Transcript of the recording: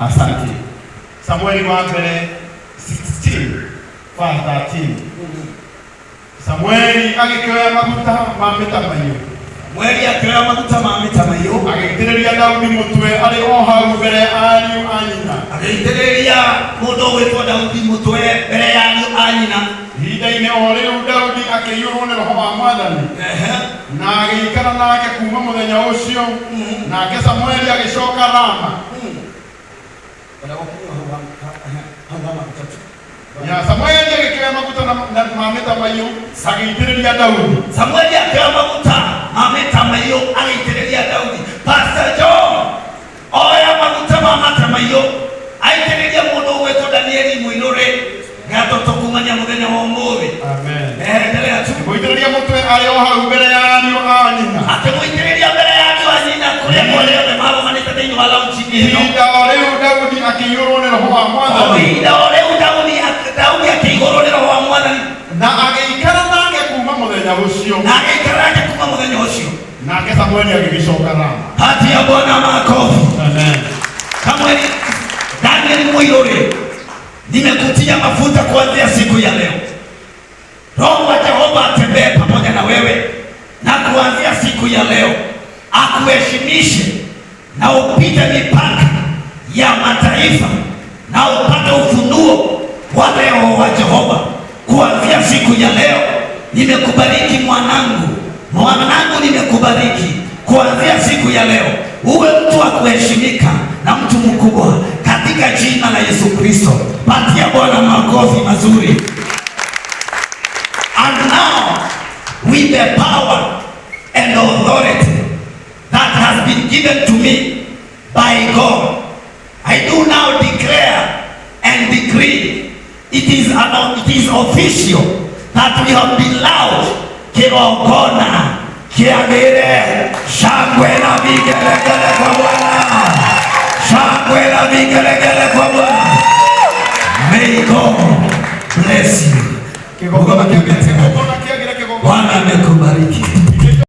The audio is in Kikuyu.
Asante. Samueli wa mbere 16 verse 13. Samueli agĩkĩoya maguta ma mĩtamaiyũ. Samueli akĩoya maguta ma mĩtamaiyũ. Agĩitĩrĩria Daudi mũtwe arĩ o hau mbere ya ariũ a nyina. Agĩitĩrĩria mũndũ ũgwĩtwo Daudi mũtwe mbere ya ariũ a nyina. Ihinda-inĩ o rĩu Daudi akĩiyũrwo nĩ Roho wa Mwathani, na agĩikara nake kuuma mũthenya ũcio. Nake Samueli agĩcoka Rama. Ya Samueli agĩkĩoya maguta ma mĩtamaiyũ agĩitĩrĩria Daudi. Samueli akĩoya maguta ma mĩtamaiyũ agĩitĩrĩria Daudi. Pastor John oya maguta ma matamaiyũ aitĩrĩrie mũndũ ũgwĩtwo Danieli Mũinũrĩ gatoto kumania mũthenya wa ũmũthĩ. Amen. Endelea tu. Mũitĩrĩria mũtwe arĩ o hau mbere ya ariũ a nyina. Akĩmũitĩrĩria mbere ya ariũ a nyina kũrĩa kwarĩ othe magomanĩte thĩinĩ wa lounge ĩno. Ihinda o rĩu Daudi akĩiyũrwo nĩ Roho wa O Mwathani. ihinda o rĩu Daudi akĩihũrwo nĩ Roho wa Mwathani. Na agĩikara nake kuma mũthenya ũcio. Na agĩikara nake kuma mũthenya ũcio. Nake Samueli agĩgĩcoka Rama. Patia Bwana makofi. Amen. Samueli, Daniel Muiruri, nimekutia mafuta kuanzia siku ya leo. Roho wa Jehova atembee pamoja na wewe, na kuanzia siku ya leo akuheshimishe na upite mipaka ya mataifa na upate ufunuo wa Roho wa Jehova. Kuanzia siku ya leo nimekubariki mwanangu, mwanangu, nimekubariki kuanzia siku ya leo, uwe mtu wa kuheshimika na mtu mkubwa katika jina la Yesu Kristo. Patia Bwana makofi mazuri. And now with the power and authority that has been given to me by God, I do now declare and decree it is official that we have been launched kigongona kiagire. Shangwe na vigelegele kwa Bwana, shangwe na vigelegele kwa Bwana. May God bless you. Kigongona kĩagĩre kĩgongona. Bwana amekubariki.